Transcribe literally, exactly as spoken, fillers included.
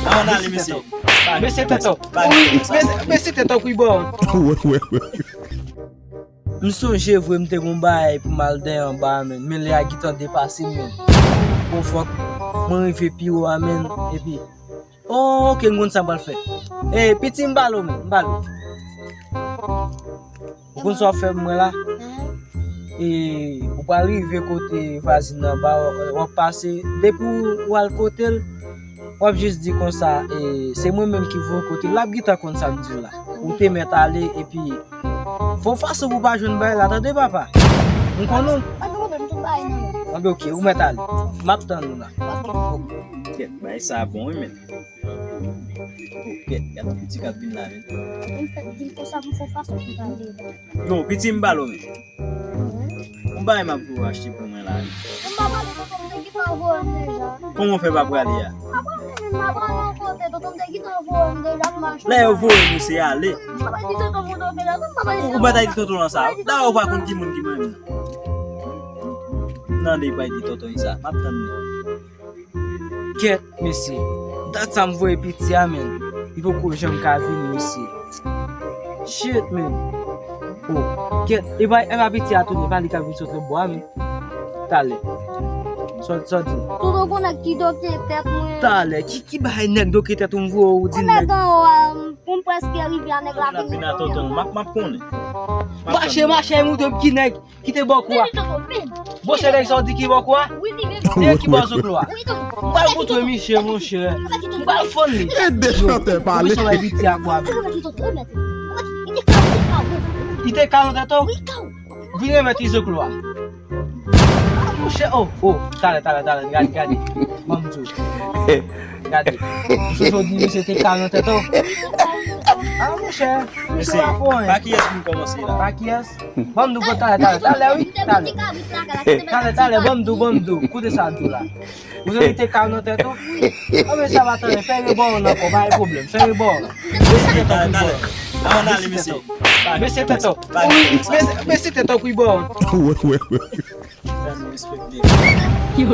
Ann ale, mesye. Mesye tèt ou. Wi, mesye, mesye tèt ou, wi, bon. Wè, wè, wè. M sonje vre m te gon bagay pou m al dèyè anba a, menn. Men lè a gentan depase m, menn. Bon, fòk mwen rive pi wo a, menn. Epi, oh, ok, m konn sa m pral fè. E, piti, m ba l ou, menn, m ba l ou. Ou konn sa w ap fè pou mwen la? E, ou pral rive kote vwazin nan anba, w ap pase. Depi w al kote l, w ap jis di konsa, e, se mwen menm ki voye w kote l. L ap gentan konn sa m di w la. Ou te mèt ale, epi fè yon fason pou w pa jwenn bagay la, tande, papa? M konnen w. Pa gen pwoblèm, tout bagay nan men. Anben, ok, ou mèt ale. M ap tann ou la. Ok. Kèt, bagay sa bon, wi, menn. Oh, kèt, gade yon piti k ap vin la, menn. Mwen fèk di l konsa pou m fè fason pou gade. Yo, piti, m ba l ou, menn. Yon bagay m ap voye w achte pou mwen la, menn. M pa prale, tonton, m te gentan voye l deja. Kòman w fè pa prale a? M pa prale, menn, m pa prale yon kote, tonton, m te gentan voye l deja pou m achte. Lè yo voye nou, se ale. M pa prale di tonton m tonbe la, non, m pa prale di tonton. Ou pa ta di tonton lan sa. Dayè, ou pa konn ki moun ki mwen menm. Nan, de pa di tonton sa. M ap tann li. Kèt, mesye. Dat sa m voye piti a, menn. Li poko janm ka vini, mesye. Shit, menn. Oh, kèt. E pa, e pa piti a tounen, e pa li k ap vin sot lòt bò a, menn. Talè. Sa, sa w di? Tonton, gon nèg ki doke tèt mwen. Talè. Ki, ki bagay nèg doke tèt ou, m voye w di nèg? Gon nèg anwo a, m, pou m prèske rive a, nèg la vini. Tonton, m ap, m ap konnen. Mache, mache, montre m ki nèg. Ki te bò kou a? Bon, se nèg sa w di ki bò kou a? Se ki bò zoklo a? M pral montre misye, monchè. M pral fann li. Ede chantè pale. Misye bay piti a kou a. Li te ka nan tèt ou? Vin remèt li zoklo a. Monchè, oh, oh, talè, talè, talè, gade, gade. Ban m di w. Gade. Misye jodi, misye te ka nan tèt ou. Ah, monchè. Mesye, pa kiyès pou m kòmanse la? Pa kiyès? Ban m di w, talè, talè, talè, wi, talè. Talè, talè, ban m di w, ban m di w. Koute sa m di w la. Ou jwenn li te ka nan tèt ou? Anben sa va, talè, fè rebò w ankò, pa gen pwoblèm. Fè rebò w. Mesye tèt ou, talè, talè. Ann ale, mesye. Mesye tèt ou. Wi, mesye, mesye tèt ou, wi, bon. Wè, wè, wè. Fè nou respekte. Yo.